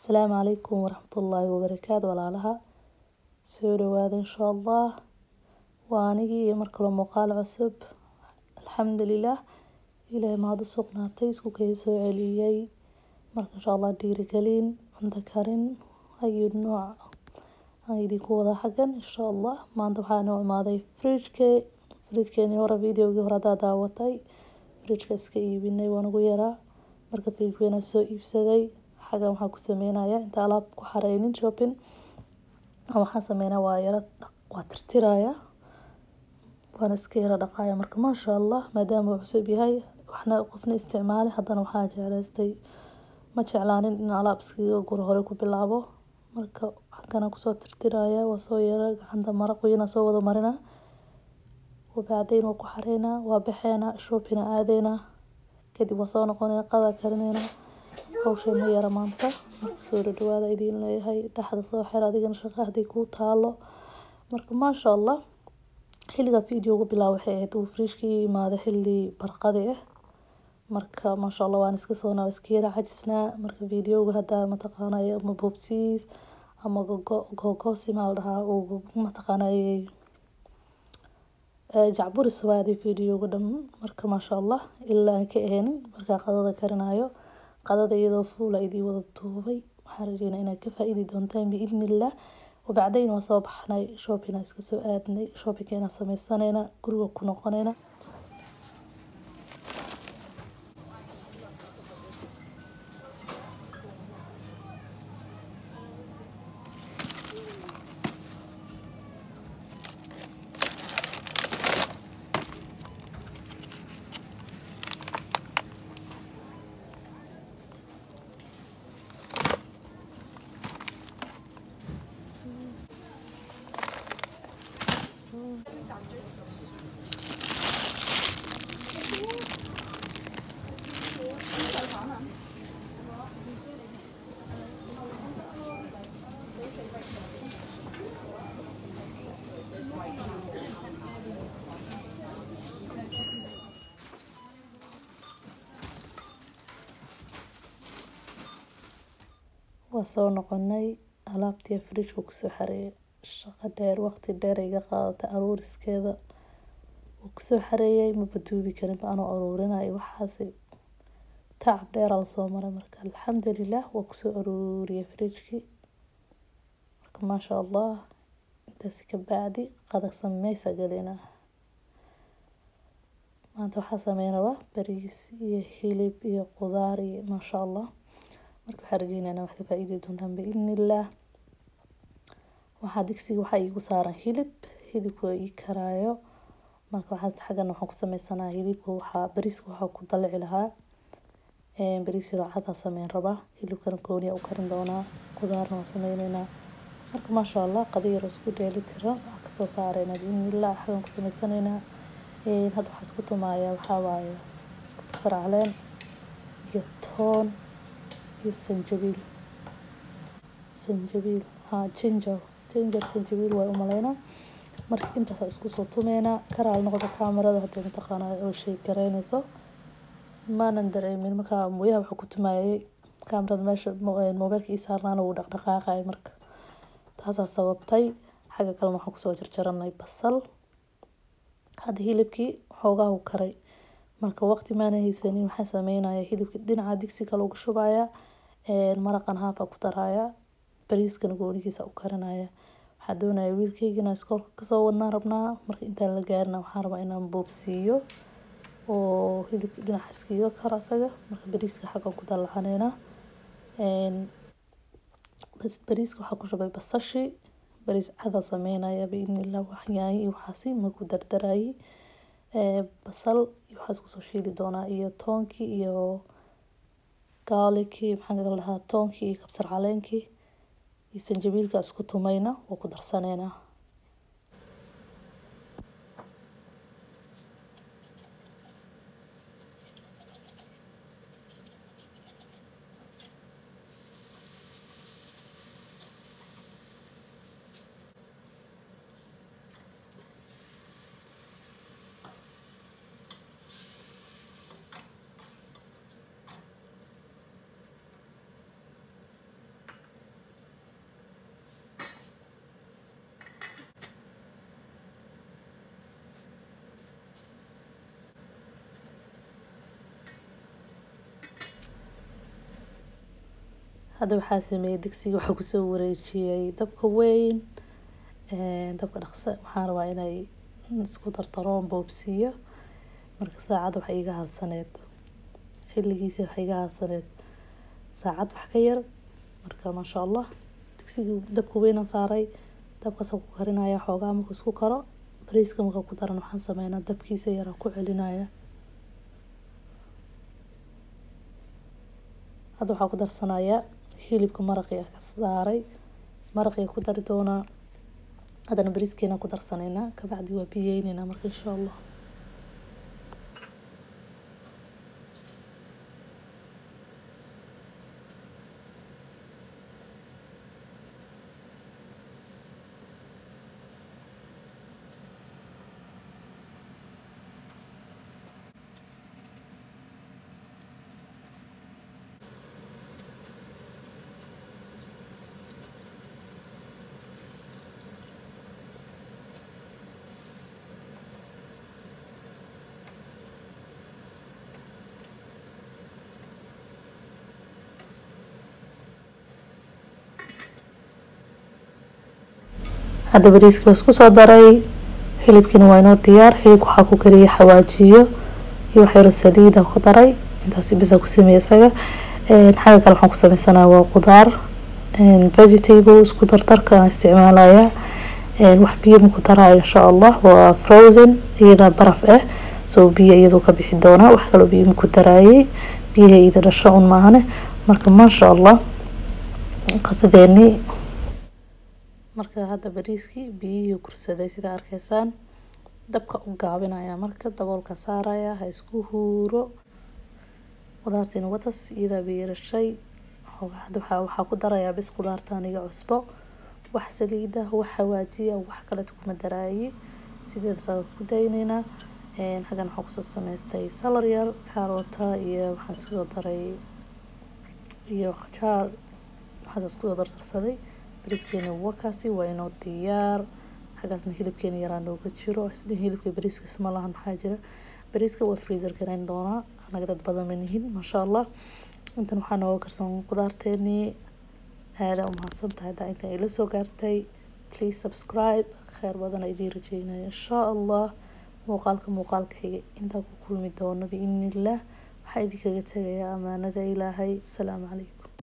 Asalaamu calaykum waraxmatullaahi wabarakaatu. Walaalaha soo dhawaada insha Allah. Waa anigii iyo mar kale muuqaal cusub. Alxamdulilah, Ilaahay mahad u sugnaatay isku kay soo celiyay. Marka insha Allah dhiirigelin, cunto karin ayu nooc aan idinku wada xaggan insha Allah. Maanta waxaa noo imaaday fridge-ka. Fridge-keeni hore, videogii hore haddaa daawatay, fridge-ka iska iibinay, waan ugu yaraa. Marka fridge weyn aan soo iibsaday. Xaggan waxaan ku sameynaya inta alaab ku xareynin shopping waxaan sameynaa waa yara waa tirtiraya, waana iska yara dhaqaya. Marka maasha Allah, maadaama uu cusub yahay, waxna qofna isticmaalay, haddana waxaa jeclaystay, ma jeclaanin in alaab iskaga guro hore ku bilaabo. Marka xaggan aan kusoo tirtiraya, waa soo yara gacanta mara qoyan soo wada marina, wabacdayn waa ku xareynaa, waa baxeynaa, shopping aadeynaa, kadib waa soo noqonayna, qada karineynaa. Hawsha ma yara maanta. Marka soo dhawaada idiin leeyahay, dhexda soo xir adigana shaqo haddii kuu taalo. Marka maasha Allah, xilliga videoga bilaab waxay ahayd uu fridge-ka ii imaaday xilli barqadi ah. Marka maasha Allah, waan iska soo naa, iska yara cajisnaa. Marka videoga hadda mataqaanay ama boobsiis ama gogosi maa la dhahaa uu mataqaanay jacburis waaday videoga dhan. Marka maasha Allah, ilaa aan ka ahaynin markaa qadada karinayo, qadada iyadoo fuula idii wada duubay. Waxaan rajeynaa inaad ka faa'iidi doontaan biidnillah. Wabacdayn waa soo baxnay, shopping aan iska soo aadnay, shopping inaan sameysanayna, guriga ku noqonayna. Waa soo noqonay, alaabtii fridge-ka kusoo xareeyay. Shaqo dheer, waqti dheer iga qaadatay aruuriskeeda. Wuu kusoo xareeyay, maba duubi karin ba anoo aruurinayo waxaasi, tacab dheer lasoo maray. Marka alxamdulilah, waa kusoo aruuriyay fridge-kii. Marka maasha Allah, intaasi ka bacdi qada sameysa galina. Maanta waxaa sameyn rabaa bariis iyo hilib iyo qudaar iyo maasha Allah. Marka waxaan rajeynaa inaad wax ka faa'iidi doontaan biidnillah. Waxaa digsiga waxaa iigu saaran hilib, hilibka ii karaayo. Marka waxaa xaggan waxaan ku sameysanaa hilibka, waxaa bariiska waxaa ku dalici lahaa bariis yar oo cad aan sameyn rabaa, hilibkana gooni u karin doonaa, qudaarna waan sameyneynaa. Marka maasha Allah, qado yar oo isku dheeli tiran waxaan kasoo saareynaa biidnillah, xaggan ku sameysanaynaa. Hadda waxaan isku tumayaa waxaa waaye kabsar caleen iyo toon iyo sanjabiil, sanjabiil ha, ginger, ginger sanjabiil way umaleynaa. Marka intaas isku soo tumeynaa. Karaal noqdo kaamirada hadday mataqaanaa oo shay garaynayso, maanan dareemin. Marka mooyaha wuxuu ku tumayay kaamirada meesha moobeelka ii saarnaana wuu dhaqdhaqaaqay, marka taasaa sababtay. Xagga kalena waxaan kusoo jarjaranay basal. Hadda hilibkii xoogaa uu karay, marka waqti maana haysanin. Waxaan sameynayaa hilibka dhinaca digsi kale ugu shubayaa, maraqan haafa ku darayaa, bariiskana goonigiisa u karinaya. Waxaan doonayaa wiilkayga inaan iskoolka kasoo wadnaan rabnaa. Marka intaan la gaarina waxaan rabaa inaan boobsiiyo oo hilibka dhinaca iskaga karo asaga. Marka bariiska xaggan ku dalacaneynaa. Bariiska waxaa ku shubay basashi, bariis cada sameynaya biidnillah. Wax yaanyo iyo waxaasi ma ku dardarayay, basal iyo waxaa isku soo shiili doonaa iyo toonkii iyo garlic-kii, maxaan kala dhahaa, toonkii iyo kabsar caleenkii iyo sanjabiilka isku tumayna waa ku darsaneynaa. Hadda waxaa sameeyay digsiga, waxaa kusoo wareejiyay dabka weyn, dabka dhaqso. Waxaan rabaa inay isku dardaroon boobsiiyo. Marka saacad wax iga hadsaneed, xilligiisa wax iga hadsaneed saacad wax ka yar. Marka maasha Allah, digsiga dabka weyn aan saaray, dabkaas ku karinaya xoogaa. Markuu isku karo, bariiska marka ku daran, waxaan sameynaa dabkiisa yaraa ku celinaya. Hadda waxaa ku darsanayaa hilibka maraqii ka saaray, maraqii ku dari doonaa. Haddana bariiskeena ku darsanaynaa, kabacdi waa biyeyneynaa marka insha Allah. Hadda bariiskii waa isku soo daray, hilibkiina waa inoo diyaar. Hilibka waxaa ku kariyay xawaajiyo iyo wax yaro saliid aan ku daray, intaasi bisa ku sameeyay isaga. Xagga kale waxaan ku sameysanaa waa qudaar, vegetable isku dardarka aan isticmaalaya. Wax biyo ma ku daraayo insha Allah, waa frozen, iyadaa baraf ah, soo biyo iyadoo ka bixi doonaa. Wax kaloo biyo ma ku daraayay, biyaha iyada dhasho un maahane. Marka maasha Allah qadadeeni. Marka hadda bariiskii biyihii kursaday sida arkaysaan, dabka u gaabinaya, marka daboolka saaraya, ha isku huuro. Qudaartiina watas, iyadaa biyo dhashay. Hadda waxaa ku darayaa bis qudaarta aniga cusbo, wax saliid ah, wax xawaajiya, wax kale kuma daraayay, sideeda saa ku daynaynaa. Xaggan waxaan kusoo samaystay salad yar, karoota iyo waxaan isku soo daray iyo khajaar, waxaan isku soo dardarsaday. Bariiskeena wakaasi waa inoo diyaar. Xaggaasna hilibkeena yaraa nooga jiro. Isna hilibka bariiska isma lahan, maxaa jira, bariiska waa freezer gareyn doonaa, anaga dad badan ma nihin maasha Allah. Intan waxaa nooga karsan qudaarteenii. Aada u mahadsan tahay haddaa intan ila soo gaartay. Please subscribe. Kheyr badan idiin rajeynaya insha Allah. Muuqaalka muuqaalka xigay intaan ku kulmi doono biidnillah, waxaa idinkaga tegayaa amaanada Ilaahay. Asalaamu calaykum.